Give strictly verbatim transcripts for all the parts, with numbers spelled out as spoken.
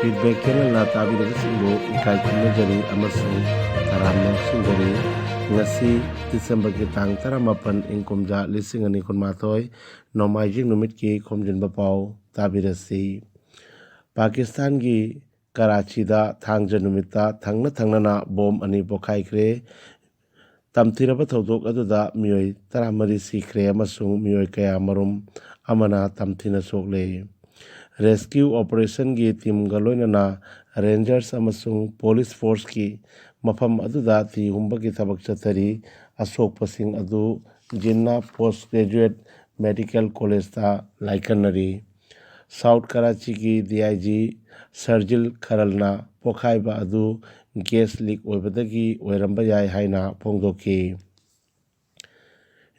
Feedback channelꯅ ꯇꯥꯕꯤꯔꯤꯕꯁꯤꯡꯕꯨ ꯏꯀꯥꯏ ꯈꯨꯝꯅꯖꯔꯤ ꯑꯃꯁꯨꯡ ꯇꯔꯥꯝꯅ ꯑꯣꯛꯆꯤꯟꯖꯔꯤ꯫ ꯉꯁꯤ ꯗꯤꯁꯦꯝꯕꯔꯒꯤ ꯇꯥꯡ ꯇꯔꯥꯃꯥꯄꯟ, ꯏꯪ ꯀꯨꯝꯖꯥ ꯂꯤꯁꯤꯡ ꯑꯅꯤ ꯀꯨꯟꯃꯥꯊꯣꯏ, ꯅꯣꯡꯃꯥꯏꯖꯤꯡ ꯅꯨꯃꯤꯠꯀꯤ ꯈꯣꯝꯖꯤꯟꯕ ꯄꯥꯎ ꯇꯥꯕꯤꯔꯁꯤ꯫ ꯄꯥꯀꯤꯁꯇꯥꯟꯒꯤ ꯀꯔꯥꯆꯤꯗ ꯊꯥꯡꯖ ꯅꯨꯃꯤꯠꯇ ꯊꯪꯅ ꯊꯪꯅꯅ ꯕꯣꯝ ꯑꯅꯤ ꯄꯣꯈꯥꯏꯈ꯭ꯔꯦ꯫ ꯇꯝꯊꯤꯔꯕ ꯊꯧꯗꯣꯛ ꯑꯗꯨꯗ ꯃꯤꯑꯣꯏ ꯇꯔꯥꯃꯔꯤ ꯁꯤꯈ꯭ꯔꯦ ꯑꯃꯁꯨꯡ ꯃꯤꯑꯣꯏ ꯀꯌꯥ ꯃꯔꯨꯝ ꯑꯃꯅ ꯇꯝꯊꯤꯅ ꯁꯣꯛꯂꯦ꯫ Rescue operationꯒꯤ teamꯒ ꯂꯣꯏꯅꯅ rangers ꯑꯃꯁꯨꯡ police forceꯀꯤ ꯃꯐꯝ ꯑꯗꯨꯗ ꯊꯤ ꯍꯨꯝꯕꯒꯤ ꯊꯕꯛ ꯆꯠꯊꯔꯤ꯫ ꯑꯁꯣꯛꯄꯁꯤꯡ ꯑꯗꯨ Jinnah Postgraduate Medical Collegeꯇ ꯂꯥꯏꯀꯠꯅꯔꯤ꯫ South Karachiꯒꯤ D I G Sharjeel Kharalꯅ ꯄꯣꯈꯥꯏꯕ ꯑꯗꯨ gas leak ꯑꯣꯏꯕꯗꯒꯤ ꯑꯣꯏꯔꯝꯕ ꯌꯥꯏ ꯍꯥꯏꯅ ꯐꯣꯡꯗꯣꯛꯈꯤ꯫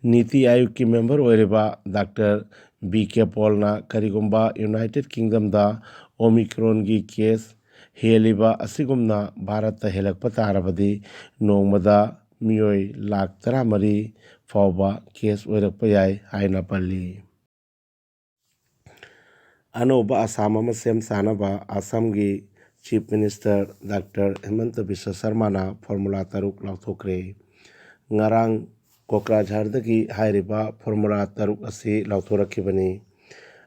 ꯅꯤꯇꯤ ꯑꯥꯌꯣꯒꯀꯤ member ꯑꯣꯏꯔꯤꯕ Doctor B K Paulꯅ ꯀꯔꯤꯒꯨꯝꯕ United Kingdomꯗ Omicronꯒꯤ case ꯍꯦꯜꯂꯤꯕ ꯑꯁꯤꯒꯨꯝꯅ ꯚꯥꯔꯠꯇ ꯍꯦꯜꯂꯛꯄ ꯇꯥꯔꯕꯗꯤ ꯅꯣꯡꯃꯗ ꯃꯤꯑꯣꯏ ꯂꯥꯈ ꯇꯔꯥꯃꯔꯤ ꯐꯥꯎꯕ case ꯑꯣꯏꯔꯛꯄ ꯌꯥꯏ ꯍꯥꯏꯅ ꯄꯜꯂꯤ꯫ ꯑꯅꯧꯕ ꯑꯁꯥꯝ ꯑꯃ ꯁꯦꯝ ꯁꯥꯅꯕ ꯑꯁꯥꯝꯒꯤ Chief Minister Doctor ꯍꯤꯃꯟꯇ Visva ꯁꯔꯃꯥꯅ formula ꯇꯔꯨꯛ ꯂꯥꯎꯊꯣꯛꯈ꯭ꯔꯦ꯫ ꯉꯔꯥꯡ ꯀꯣꯀ꯭ꯔꯥꯖꯍꯥꯔꯗꯒꯤ ꯍꯥꯏꯔꯤꯕ formula ꯇꯔꯨꯛ ꯑꯁꯤ ꯂꯥꯎꯊꯣꯔꯛꯈꯤꯕꯅꯤ꯫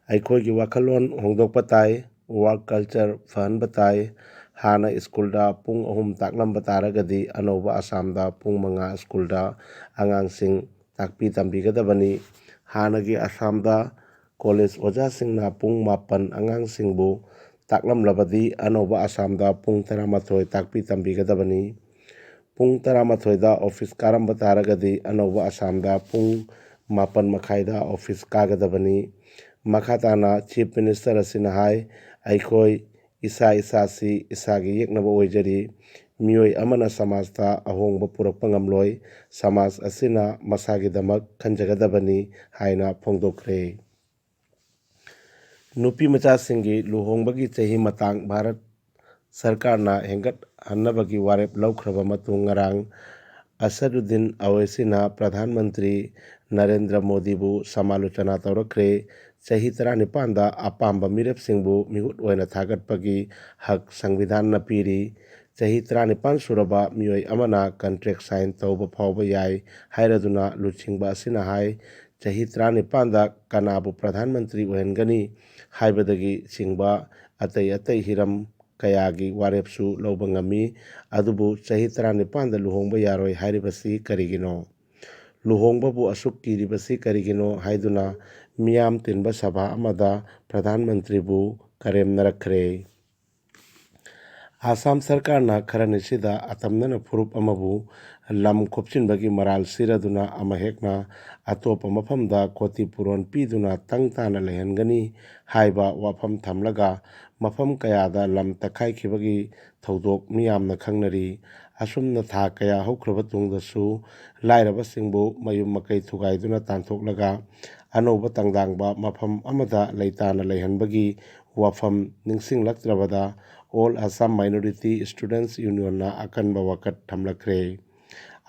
ꯑꯩꯈꯣꯏꯒꯤ ꯋꯥꯈꯜꯂꯣꯟ ꯍꯣꯡꯗꯣꯛꯄ ꯇꯥꯏ, work culture ꯐꯍꯟꯕ ꯇꯥꯏ꯫ ꯍꯥꯟꯅ ꯁ꯭ꯀꯨꯜꯗ ꯄꯨꯡ ꯑꯍꯨꯝ ꯇꯥꯛꯂꯝꯕ ꯇꯥꯔꯒꯗꯤ ꯑꯅꯧꯕ ꯑꯁꯥꯝꯗ ꯄꯨꯡ ꯃꯉꯥ ꯁ꯭ꯀꯨꯜꯗ ꯑꯉꯥꯡꯁꯤꯡ ꯇꯥꯛꯄꯤ ꯇꯝꯕꯤꯒꯗꯕꯅꯤ꯫ ꯍꯥꯟꯅꯒꯤ ꯑꯁꯥꯝꯗ college ꯑꯣꯖꯥꯁꯤꯡꯅ ꯄꯨꯡ ꯃꯥꯄꯟ ꯑꯉꯥꯡꯁꯤꯡꯕꯨ ꯇꯥꯛꯂꯝꯂꯕꯗꯤ ꯑꯅꯧꯕ ꯑꯁꯥꯝꯗ ꯄꯨꯡ ꯇꯔꯥꯃꯥꯊꯣꯏ ꯇꯥꯛꯄꯤ ꯇꯝꯕꯤꯒꯗꯕꯅꯤ꯫ ꯄꯨꯡ ꯇꯔꯥꯃꯥꯊꯣꯏꯗ office ꯀꯥꯔꯝꯕ ꯇꯥꯔꯒꯗꯤ ꯑꯅꯧꯕ ꯑꯁꯥꯝꯗ ꯄꯨꯡ ꯃꯥꯄꯟ ꯃꯈꯥꯏꯗ office ꯀꯥꯒꯗꯕꯅꯤ꯫ ꯃꯈꯥ ꯇꯥꯅ Chief Minister ꯑꯁꯤꯅ ꯍꯥꯏ, ꯑꯩꯈꯣꯏ ꯏꯁꯥ ꯏꯁꯥꯁꯤ ꯏꯁꯥꯒꯤ ꯌꯦꯛꯅꯕ ꯑꯣꯏꯖꯔꯤ꯫ ꯃꯤꯑꯣꯏ ꯑꯃꯅ ꯁꯃꯥꯖꯇ ꯑꯍꯣꯡꯕ ꯄꯨꯔꯛꯄ ꯉꯝꯂꯣꯏ꯫ ꯁꯃꯥꯖ ꯑꯁꯤꯅ ꯃꯁꯥꯒꯤꯗꯃꯛ ꯈꯟꯖꯒꯗꯕꯅꯤ ꯍꯥꯏꯅ ꯐꯣꯡꯗꯣꯛꯈ꯭ꯔꯦ꯫ ꯅꯨꯄꯤ ꯃꯆꯥꯁꯤꯡꯒꯤ ꯂꯨꯍꯣꯡꯕꯒꯤ ꯆꯍꯤ ꯃꯇꯥꯡ ꯚꯥꯔꯠ ꯁꯔꯀꯥꯔꯅ ꯍꯦꯟꯒꯠꯍꯟꯅꯕꯒꯤ ꯋꯥꯔꯦꯞ ꯂꯧꯈ꯭ꯔꯕ ꯃꯇꯨꯡ ꯉꯔꯥꯡ ꯑꯁꯗꯨꯗꯤꯟ ꯑꯣꯋꯩꯁꯤꯅ ꯄ꯭ꯔꯙꯥꯟ ꯃꯟꯇ꯭ꯔꯤ ꯅꯔꯦꯟꯗ꯭ꯔ ꯃꯣꯗꯤꯕꯨ ꯁꯃꯥꯂꯣꯆꯅꯥ ꯇꯧꯔꯛꯈ꯭ꯔꯦ꯫ ꯆꯍꯤ ꯇꯔꯥꯅꯤꯄꯥꯟꯗ ꯑꯄꯥꯝꯕ ꯃꯤꯔꯦꯞꯁꯤꯡꯕꯨ ꯃꯤꯍꯨꯠ ꯑꯣꯏꯅ ꯊꯥꯒꯠꯄꯒꯤ ꯍꯛ ꯁꯪꯕꯤꯙꯥꯟꯅ ꯄꯤꯔꯤ꯫ ꯆꯍꯤ ꯇꯔꯥꯅꯤꯄꯥꯟ ꯁꯨꯔꯕ ꯃꯤꯑꯣꯏ ꯑꯃꯅ contract sign ꯇꯧꯕ ꯐꯥꯎꯕ ꯌꯥꯏ ꯍꯥꯏꯔꯗꯨꯅ ꯂꯨꯆꯤꯡꯕ ꯑꯁꯤꯅ ꯍꯥꯏ, ꯆꯍꯤ ꯇꯔꯥꯅꯤꯄꯥꯟꯗ ꯀꯅꯥꯕꯨ ꯄ꯭ꯔꯙꯥꯟ ꯃꯟꯇ꯭ꯔꯤ ꯑꯣꯏꯍꯟꯒꯅꯤ ꯍꯥꯏꯕꯗꯒꯤ ꯆꯤꯡꯕ ꯑꯇꯩ ꯑꯇꯩ ꯍꯤꯔꯝ ꯀꯌꯥꯒꯤ ꯋꯥꯔꯦꯞꯁꯨ ꯂꯧꯕ ꯉꯝꯃꯤ꯫ ꯑꯗꯨꯕꯨ ꯆꯍꯤ ꯇꯔꯥꯅꯤꯄꯥꯟꯗ ꯂꯨꯍꯣꯡꯕ ꯌꯥꯔꯣꯏ ꯍꯥꯏꯔꯤꯕꯁꯤ ꯀꯔꯤꯒꯤꯅꯣ? ꯂꯨꯍꯣꯡꯕꯕꯨ ꯑꯁꯨꯛ ꯀꯤꯔꯤꯕꯁꯤ ꯀꯔꯤꯒꯤꯅꯣ ꯍꯥꯏꯗꯨꯅ ꯃꯤꯌꯥꯝ ꯇꯤꯟꯕ ꯁꯚꯥ ꯑꯃꯗ ꯄ꯭ꯔꯙꯥꯟ ꯃꯟꯇ꯭ꯔꯤꯕꯨ ꯀꯔꯦꯝꯅꯔꯛꯈ꯭ꯔꯦ꯫ ꯑꯥꯁꯥꯝ ꯁꯔꯀꯥꯔꯅ ꯈꯔꯅꯤꯁꯤꯗ ꯑꯇꯝꯅꯅ ꯐꯨꯔꯨꯞ ꯑꯃꯕꯨ ꯂꯝ ꯈꯣꯞꯆꯤꯟꯕꯒꯤ ꯃꯔꯥꯜ ꯁꯤꯔꯗꯨꯅ ꯑꯃꯍꯦꯛꯅ ꯑꯇꯣꯞꯄ ꯃꯐꯝꯗ ꯈꯣꯇꯤ ꯄꯨꯔꯣꯟ ꯄꯤꯗꯨꯅ ꯇꯪ ꯇꯥꯅ ꯂꯩꯍꯟꯒꯅꯤ ꯍꯥꯏꯕ ꯋꯥꯐꯝ ꯊꯝꯂꯒ ꯃꯐꯝ ꯀꯌꯥꯗ ꯂꯝ ꯇꯛꯈꯥꯏꯈꯤꯕꯒꯤ ꯊꯧꯗꯣꯛ ꯃꯤꯌꯥꯝꯅ ꯈꯪꯅꯔꯤ꯫ ꯑꯁꯨꯝꯅ ꯊꯥ ꯀꯌꯥ ꯍꯧꯈ꯭ꯔꯕ ꯇꯨꯡꯗꯁꯨ ꯂꯥꯏꯔꯕꯁꯤꯡꯕꯨ ꯃꯌꯨꯝ ꯃꯀꯩ ꯊꯨꯒꯥꯏꯗꯨꯅ ꯇꯥꯟꯊꯣꯛꯂꯒ ꯑꯅꯧꯕ ꯇꯪꯗꯥꯡꯕ ꯃꯐꯝ ꯑꯃꯗ ꯂꯩꯇꯥꯅ ꯂꯩꯍꯟꯕꯒꯤ ꯋꯥꯐꯝ ꯅꯤꯡꯁꯤꯡꯂꯛꯇ꯭ꯔꯕꯗ All Assam Minority Students Unionꯅ ꯑꯀꯟꯕ ꯋꯥꯀꯠ ꯊꯝꯂꯛꯈ꯭ꯔꯦ꯫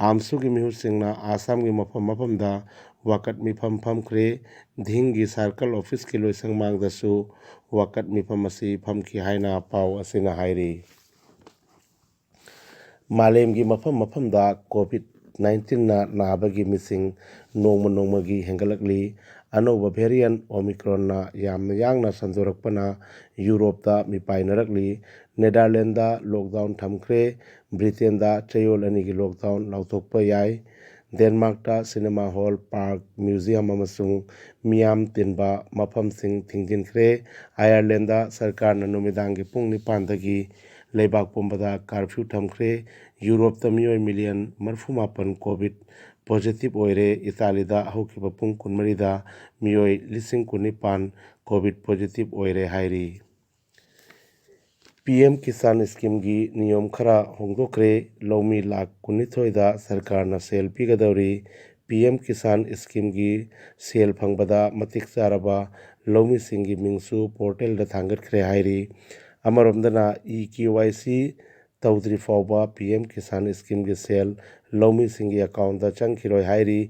ꯑꯥꯝꯁꯨꯒꯤ ꯃꯤꯍꯨꯠꯁꯤꯡꯅ ꯑꯥꯁꯥꯝꯒꯤ ꯃꯐꯝ ꯃꯐꯝꯗ ꯋꯥꯀꯠ ꯃꯤꯐꯝ ꯐꯝꯈ꯭ꯔꯦ꯫ ꯙꯤꯡꯒꯤ circle officeꯀꯤ ꯂꯣꯏꯁꯪ ꯃꯥꯡꯗꯁꯨ ꯋꯥꯀꯠ ꯃꯤꯐꯝ ꯑꯁꯤ ꯐꯝꯈꯤ ꯍꯥꯏꯅ ꯄꯥꯎ ꯑꯁꯤꯅ ꯍꯥꯏꯔꯤ꯫ ꯃꯥꯂꯦꯝꯒꯤ ꯃꯐꯝ ꯃꯐꯝꯗ COVID nineteenꯅ ꯅꯥꯕꯒꯤ ꯃꯤꯁꯤꯡ ꯅꯣꯡꯃ ꯅꯣꯡꯃꯒꯤ ꯍꯦꯟꯒꯠꯂꯛꯂꯤ꯫ ꯑꯅꯧꯕ variant Omicronꯅ ꯌꯥꯝꯅ ꯌꯥꯡꯅ ꯁꯟꯗꯣꯔꯛꯄꯅ ꯌꯨꯔꯣꯞꯇ ꯃꯤꯄꯥꯏꯅꯔꯛꯂꯤ꯫ ꯅꯦꯗꯔꯂꯦꯟꯗ lockdown ꯊꯝꯈ꯭ꯔꯦ꯫ ꯕ꯭ꯔꯤꯇꯦꯟꯗ ꯆꯌꯣꯜ ꯑꯅꯤꯒꯤ lockdown ꯂꯥꯎꯊꯣꯛꯄ ꯌꯥꯏ꯫ ꯗꯦꯟꯃꯥꯔꯛꯇ cinema hall, park, museum ꯑꯃꯁꯨꯡ ꯃꯤꯌꯥꯝ ꯇꯤꯟꯕ ꯃꯐꯝꯁꯤꯡ ꯊꯤꯡꯖꯤꯟꯈ꯭ꯔꯦ꯫ ꯑꯥꯌꯔꯂꯦꯟꯗ ꯁꯔꯀꯥꯔꯅ ꯅꯨꯃꯤꯗꯥꯡꯒꯤ ꯄꯨꯡ ꯅꯤꯄꯥꯟꯗꯒꯤ ꯂꯩꯕꯥꯛ ꯄꯨꯝꯕꯗ curfew ꯊꯝꯈ꯭ꯔꯦ꯫ ꯌꯨꯔꯣꯞꯇ ꯃꯤꯑꯣꯏ million ꯃꯔꯤꯐꯨ ꯃꯥꯄꯟ COVID positive ꯑꯣꯏꯔꯦ꯫ ꯏꯇꯥꯂꯤꯗ ꯍꯧꯈꯤꯕ ꯄꯨꯡ ꯀꯨꯟꯃꯔꯤꯗ ꯃꯤꯑꯣꯏ ꯂꯤꯁꯤꯡ ꯀꯨꯟꯅꯤꯄꯥꯟ COVID positive ꯑꯣꯏꯔꯦ ꯍꯥꯏꯔꯤ꯫ PM ꯀꯤꯁꯥꯟ schemeꯒꯤ ꯅꯤꯌꯣꯝ ꯈꯔ ꯍꯣꯡꯗꯣꯛꯈ꯭ꯔꯦ꯫ ꯂꯧꯃꯤ ꯂꯥꯈ ꯀꯨꯟꯅꯤꯊꯣꯏꯗ ꯁꯔꯀꯥꯔꯅ ꯁꯦꯜ ꯄꯤꯒꯗꯧꯔꯤ꯫ PM ꯀꯤꯁꯥꯟ schemeꯒꯤ ꯁꯦꯜ ꯐꯪꯕꯗ ꯃꯇꯤꯛ ꯆꯥꯔꯕ ꯂꯧꯃꯤꯁꯤꯡꯒꯤ ꯃꯤꯡꯁꯨ portalꯗ ꯊꯥꯡꯒꯠꯈ꯭ꯔꯦ ꯍꯥꯏꯔꯤ꯫ ꯑꯃꯔꯣꯝꯗꯅ eKYC ꯇꯧꯗ꯭ꯔꯤ ꯐꯥꯎꯕ ꯄꯤ ꯑꯦꯝ ꯀꯤꯁꯥꯟ ꯁ꯭ꯀꯤꯝꯒꯤ ꯁꯦꯜ ꯂꯧꯃꯤꯁꯤꯡꯒꯤ ꯑꯦꯀꯥꯎꯟꯗ ꯆꯪꯈꯤꯔꯣꯏ ꯍꯥꯏꯔꯤ꯫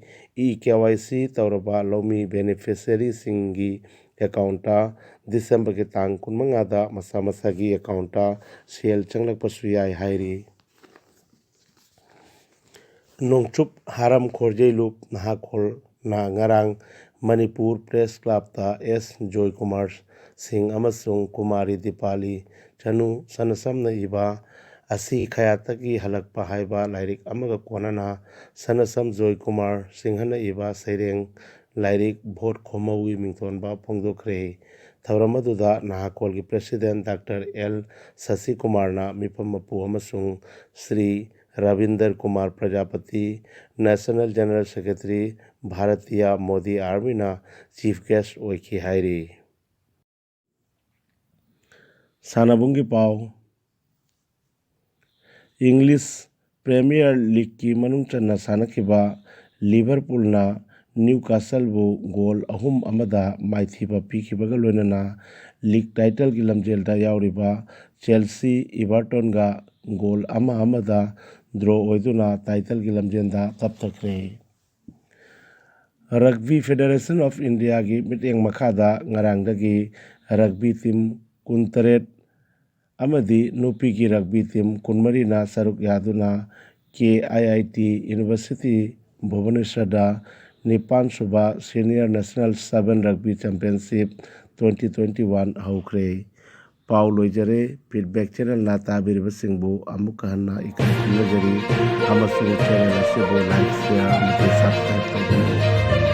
ꯏ ꯀꯦ ꯋꯥꯏ ꯁꯤ ꯇꯧꯔꯕ ꯂꯧꯃꯤ ꯕꯦꯅꯤꯐꯤꯁꯔꯤꯁꯤꯡꯒꯤ ꯑꯦꯀꯥꯎꯟꯇ ꯗꯤꯁꯦꯝꯕꯔꯒꯤ ꯇꯥꯡ ꯀꯨꯟꯃꯉꯥꯗ ꯃꯁꯥ ꯃꯁꯥꯒꯤ ꯑꯦꯀꯥꯎꯟꯇ ꯁꯦꯜ ꯆꯪꯂꯛꯄꯁꯨ ꯌꯥꯏ ꯍꯥꯏꯔꯤ꯫ ꯅꯣꯡꯆꯨꯞ ꯍꯥꯔꯝ ꯈꯣꯔꯖꯩꯂꯨꯞ ꯅꯍꯥꯈꯣꯜꯅ ꯉꯔꯥꯡ ꯃꯅꯤꯄꯨꯔ ꯄ꯭ꯔꯦꯁ ꯀ꯭ꯂꯕꯇ ꯑꯦꯁ ꯖꯣꯏꯀꯨꯃꯥꯔ ꯁꯤꯡ ꯑꯃꯁꯨꯡ ꯀꯨꯃꯥꯔꯤ ꯗꯤꯄꯥꯂꯤ ꯆꯅꯨ ꯁꯅꯁꯝꯅ ꯏꯕ ꯑꯁꯤ ꯈꯌꯥꯠꯇꯒꯤ ꯍꯜꯂꯛꯄ ꯍꯥꯏꯕ ꯂꯥꯏꯔꯤꯛ ꯑꯃꯒ ꯀꯣꯟꯅꯅ ꯁꯅꯁꯝ ꯖꯣꯏꯀꯨꯃꯥꯔ ꯁꯤꯡꯍꯅ ꯏꯕ ꯁꯩꯔꯦꯡ ꯂꯥꯏꯔꯤꯛ ꯚꯣꯠ ꯈꯣꯝꯍꯧꯒꯤ ꯃꯤꯡꯊꯣꯟꯕ ꯐꯣꯡꯗꯣꯛꯈ꯭ꯔꯦ꯫ ꯊꯧꯔꯝ ꯑꯗꯨꯗ ꯅꯍꯥꯀꯣꯜꯒꯤ ꯄ꯭ꯔꯦꯁꯤꯗꯦꯟ ꯗꯥꯛꯇꯔ ꯑꯦꯜ ꯁꯁꯤꯀꯨꯃꯥꯔꯅ ꯃꯤꯐꯝ ꯃꯄꯨ ꯑꯃꯁꯨꯡ Shri Rabindra Kumar Prajapati, national general secretary, Bhartiya Modi ꯑꯥꯔꯃꯤꯅ ꯆꯤꯐ ꯒꯦꯁ ꯑꯣꯏꯈꯤ ꯍꯥꯏꯔꯤ꯫ ꯁꯥꯟꯅꯕꯨꯡꯒꯤ ꯄꯥꯎ꯫ ꯏꯪꯂꯤꯁ ꯄ꯭ꯔꯤꯃꯤꯌꯔ ꯂꯤꯒꯀꯤ ꯃꯅꯨꯡ ꯆꯟꯅ ꯁꯥꯟꯅꯈꯤꯕ ꯂꯤꯚꯔꯄꯨꯜꯅ ꯅ꯭ꯌꯨꯀꯥꯁꯜꯕꯨ ꯒꯣꯜ ꯑꯍꯨꯝ ꯑꯃꯗ ꯃꯥꯏꯊꯤꯕ ꯄꯤꯈꯤꯕꯒ ꯂꯣꯏꯅꯅ ꯂꯤꯒ ꯇꯥꯏꯇꯜꯒꯤ ꯂꯝꯖꯦꯜꯗ ꯌꯥꯎꯔꯤꯕ ꯆꯦꯜꯁꯤ ꯏꯚꯔꯇꯣꯟꯒ ꯒꯣꯜ ꯑꯃ ꯑꯃꯗ ꯗ꯭ꯔꯣ ꯑꯣꯏꯗꯨꯅ ꯇꯥꯏꯇꯜꯒꯤ ꯂꯝꯖꯦꯜꯗ ꯇꯞꯊꯈ꯭ꯔꯦ꯫ ꯔꯒꯕꯤ ꯐꯦꯗꯦꯔꯦꯁꯟ ꯑꯣꯐ ꯏꯟꯗꯤꯌꯥꯒꯤ ꯃꯤꯠꯌꯦꯡ ꯃꯈꯥꯗ ꯉꯔꯥꯡꯗꯒꯤ ꯔꯒꯕꯤ ꯇꯤꯝ ꯀꯨꯟꯇꯔꯦꯠ ꯑꯃꯗꯤ ꯅꯨꯄꯤꯒꯤ ꯔꯒꯕꯤ ꯇꯤꯝ ꯀꯨꯟꯃꯔꯤꯅ ꯁꯔꯨꯛ ꯌꯥꯗꯨꯅ ꯀꯦ ꯑꯥꯏ ꯑꯥꯏ ꯇꯤ ꯌꯨꯅꯤꯚꯔꯁꯤꯇꯤ ꯚꯨꯕꯅꯦꯁ꯭ꯋꯔꯗ ꯅꯤꯄꯥꯟ ꯁꯨꯕ ꯁꯤꯅꯤꯌꯔ ꯅꯦꯁꯅꯦꯜ ꯁꯕꯦꯟ rugby championship twenty twenty one ꯍꯧꯈ꯭ꯔꯦ꯫ ꯄꯥꯎ ꯂꯣꯏꯖꯔꯦ꯫ ꯐꯤꯗꯕꯦꯛ ꯆꯦꯅꯦꯜꯅ ꯇꯥꯕꯤꯔꯤꯕꯁꯤꯡꯕꯨ ꯑꯃꯨꯛꯀ ꯍꯟꯅ ꯏꯀꯥꯏ ꯈꯨꯝꯅꯖꯔꯤ ꯑꯃꯁꯨꯡ ꯆꯦꯅꯦꯜ ꯑꯁꯤꯕꯨ ꯂꯥꯏꯛ, ꯁꯤꯌꯥꯔ ꯑꯃꯗꯤ ꯁꯕꯁꯀ꯭ꯔꯥꯏꯕ ꯇꯧꯕꯤꯌꯨ꯫